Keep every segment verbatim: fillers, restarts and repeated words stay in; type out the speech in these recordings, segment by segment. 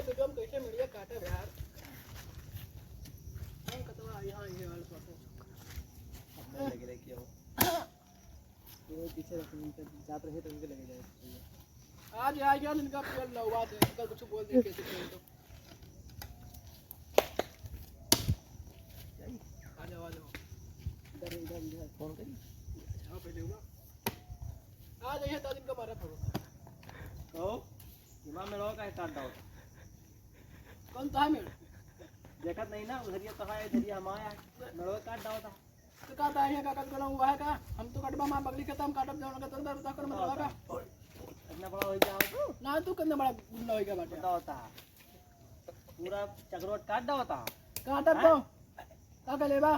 तो जो हम कैसे मिलिए काटा यार। हम कतवा यहाँ, ये वाला पापा। अपने लगे रहे क्यों? वो पीछे रख, उनके जात रहे तो उनके लगे जाए। आज आ गया इनका पेड़ लौवा दे, अगर कुछ बोल दे कैसे बोल दो। आ जाओ, आ जाओ। इधर, इधर, इधर। फोन करी। हाँ, पहले हुआ। आ जाइए, ताजिम का मारा फोन। कहो, दिमाग में रहो, काहे काट डालो? कौन था मेरे? देखत नहीं ना, उधर ये तो है, इधर ये हमारा है। मेरे को काट डालो था। तो का ताई है, का कट गला हुआ है का? हम तो कटबा माँ बगली खेता हम काटब, जौन का दर दर उतार कर मत रहा का? इतना बड़ा हो गया हो तू? ना तू कितना बड़ा गुंडा हो गया बाटे। बताओ ता। पूरा चकरोट काट डालो ता। काटब हाँ? तो। का कर लेबा?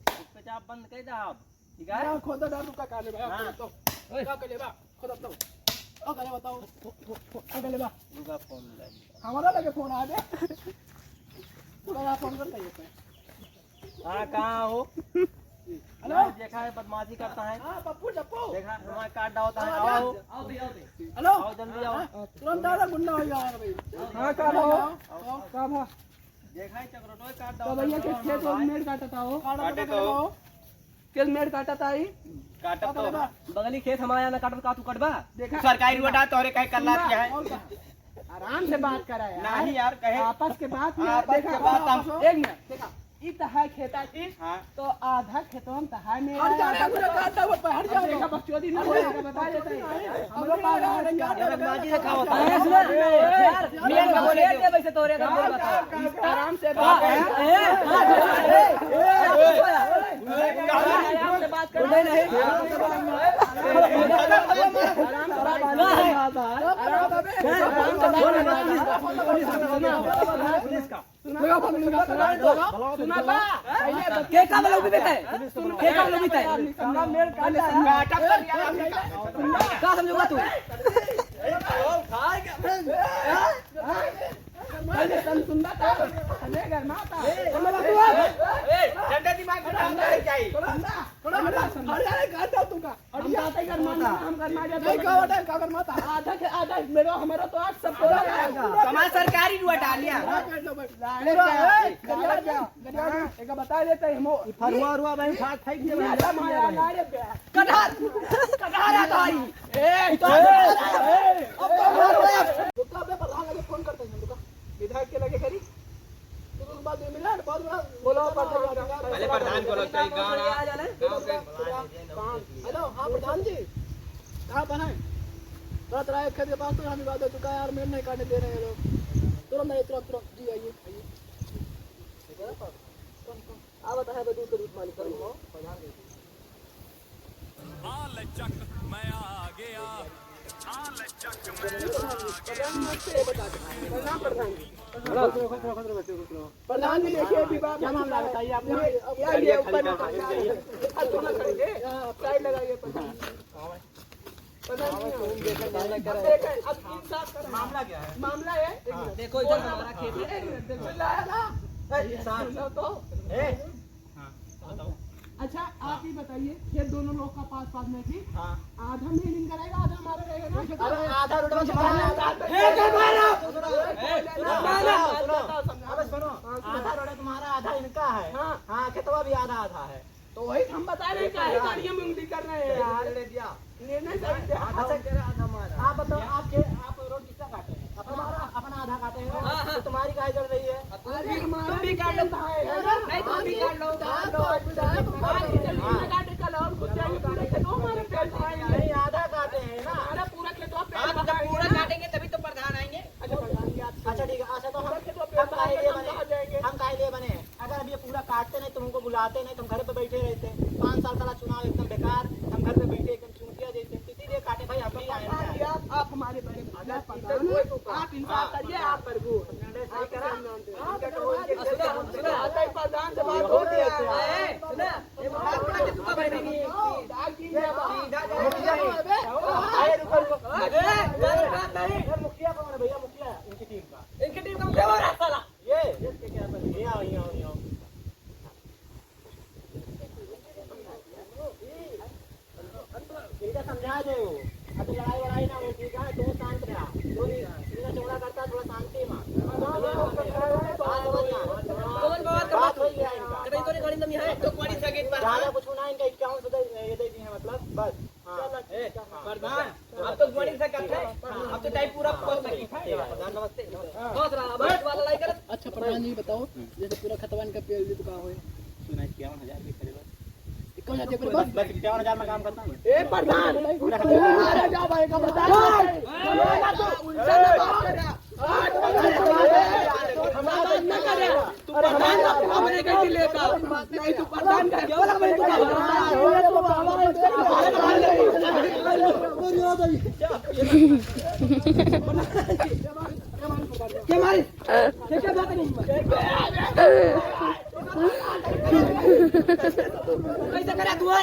उस पे चाप बंद कर दे आप। ठीक है? ना, खोदा डाल, रुका, का लेबा? हाँ। खोदा तो। ओए। का कर लेबा? खुद बताओ। ओ, गले बताओ। ओ, गले बा। रुका, फोन ले। हमारा लगे फोन आ गया। पूरा यहाँ फोन कर दे। हाँ, कहाँ हो? हेलो? देखा है, बदमाशी करता है। हाँ, पप्पू, पप्पू। देखा, हमारे काट डालता है। हाँ, आओ। आओ, आओ, आओ। हेलो? आओ, जल्दी आओ। हाँ, तुरंत आ रहा, गुंडा हो गया भाई। हाँ, कहाँ हो? आओ। कहाँ हो? देखा है, चकरोटो काट तो डालता भैया है, के खेत और हमारे। मेड़ काटता हो? काटता काटे तो। हो। केल मेड़ काटत आई। काटत तो। बगली खेत हमारे यहाँ ना काटत का तू कटबा? देखा। सरकारी रोड आ, तोहरे कहे कर लात क्या है? और का? आराम से बात करा यार। नहीं यार, कहे। आपस के बात में आपस देखा, के बात हम एक मिनट, देखा, ई तहार खेता की, हाँ। तो आधा खेतवा में तहार मेरा हट जा, है। हट जा, हट जा, हट जा, हट जा। देखा, बकचोदी ना बोले, बता देते हैं। हम लोग का आधार है, क्या? रंगबाजी दिखाओ। अरे, सुन, यार, मेरे को बोले दे, वैसे तोरे का बोल बता। आराम से बात है। ए, ए, ए, ए, आराम से बात कर। नहीं, नहीं। आराम से बात कर। पुलिस का। सुना बा? के का बोलो भी बेटा है? के का बोलो भी बेटा है? का समझोगा तू? पहले तन सुंदर था, हमें गरमाता। ठंडा दिमाग में काम नहीं चाहिए। थोड़ा हटा, समझा। अरे, अरे, काट दो तुमका। हम जाते ही गरमाना, हम गरमा जाते हैं। नहीं, का होता है, का गरमाता? आधा के आधा, मेरा, हमारा तो आज सब पूरा रहेगा। कमाल सरकारी रुआ डालिया। पूरा काट दो भाई। लाड़े पूरा, क्या? ए, गरिया लाड़े क्या? क्या? गरिया क्या? एक बता देते हैं, हम ई फरुआ रुआ भाई, फाट फेंक दे भाई। लाड़े क्या? कटहर, कटहर है भाई। ए, तो ए, ए, अब तो मारो यार। रुका बे, प्रधान लगे फोन करते हैं, रुका। विधायक के लगे करी। तो तुम बाद में मिला, बहुत बड़ा बोलो, प्रधान। पहले प्रधान को लगता है, गाँव, गाँव के। प्रधान। हेलो, हाँ, प्रधान जी। कहाँ पर हैं? रात राय खेत के पास तो हम बात है, तू कहा यार, मेड़ नहीं काटने दे रहे हैं लोग। तुरंत आइए, तुरंत, तुरंत। जी, आइए, आइए। कौन, कौन? आ, बता है, दूध का दूध मालिक, कौन? प्रधान जी। आ लचक मैं आ गया, आ लचक मैं आ गया। प्रधान जी, देखिए, विवाद क्या मामला है? बताइए आप। ये, ये, ये ऊपर में प्रधान जी। साइड लगाइए, प्रधान जी। प्रधान जी, अब इंसाफ करें। मामला क्या है? मामला है, एक मिनट। देखो, इधर हमारा खेत है। एक मिनट, देखो। चिल्लाया ना? ए, इंसाफ। सुनो तो। ए, हाँ, बताओ। अच्छा, आप ही बताइए, खेत दोनों लोग का पास पास में थी? हाँ। आधा में इनका रहेगा, आधा हमारा रहेगा ना? अरे, आधा रोड में तुम्हारा, ए, सुनो, सुनो, सुनो, सुनो, सुनो। अबे सुनो, आधा रोड तुम्हारा, आधा इनका है। हाँ। हाँ, खेतवा भी आधा आधा है। तो वही हम बता रहे हैं, काहे गाड़ियों में उंगली कर रहे हैं यार? निर्णय सही से। अच्छा, आप बताओ, आपके, आप रोड कितना काटे हैं? अपना, अपना आधा काटे हैं। हाँ, हाँ। तो तुम्हारी काहे जल रही है? अरे, हमारा भी काट लो। नहीं, तुम भी काट लो। हाँ, तो काट के कल और घुस जाएंगे, पूरे खेतों में हमारे पेड़ खाएंगे। नहीं, आधा काटे हैं ना। हमारा पूरा खेतवा पेड़ खाएंगे। हाँ, तो जब पूरा काटेंगे, तभी तो प्रधान आएंगे। अच्छा, प्रधान जी, आप अच्छा, ठीक है। अच्छा, तो हम, हम काहे लिए बने? हम काहे लिए बने? अगर अब ये पूरा काटते नहीं, तुम हमको बुलाते नहीं, तो हम घर पे बैठे रहते। पाँच साल साला चुनाव एकदम बेकार, हम घर पे बैठे एकदम चूतिया जैसे। इसीलिए काटे भाई, हम भी आए हैं। आप, आप हमारे बड़े भैया, प्रधान हैं, आप इंसाफ करिए, आप प्रभु हैं। आप इनका कहो, इनके सुनो, सुनो। आता ही प्रधान से बात हो गया। ए, सुना, ये बात बड़ा के तुका बैठे नहीं। मुखिया कौन है बे? अरे, रुको, रुको। ए, गलत बात नहीं। ये मुखिया कौन है भैया? मुखिया इनकी टीम का। इनकी टीम का मुखिया कौन है साला? ये, ये क्या, क्या, ये आओ, ये आओ, ये आओ। इनका समझा दे वो। अभी लड़ाई वड़ाई ना हो, ठीक है? तुम शांत रहा। जो भी सीना चौड़ा करता है, थोड़ा शांति में। बात समझ में आया? कौन बात का बात? बात वही है इनका। कतई तो नहीं गाड़ी में है। तो गाड़ी से गेट पर। ज्यादा कुछ ना, इनका इक्यावन सौ दे, ये दे दिए हैं, मतलब, बस। हाँ। ए, प्रधान, अब तो गाड़ी से करते हैं। अब तो टाइम पूरा पहुंच सकी। ठीक है, प्रधान, नमस्ते। बस रहा, बस वाला लाई कर। अच्छा प्रधान जी, बताओ, जैसे पूरा खतवन का पेड़ भी तो का होए? सुना, इक्यावन हजार भी खरीदो। इक्यावन हजार बस? बस इक्यावन हजार में काम करता हूँ। ए प्रधान, पूरा खतवन। अरे जा भाई का प्रधान। उल्टा ना बात कर। हमारा बात ना करे। तू प्रधान का हमरे कहीं लेता। नहीं, तू प्रधान का केवल हमें तू क्या मारे? क्या मारे? क्या क्या बात नहीं? कैसे करा तू है?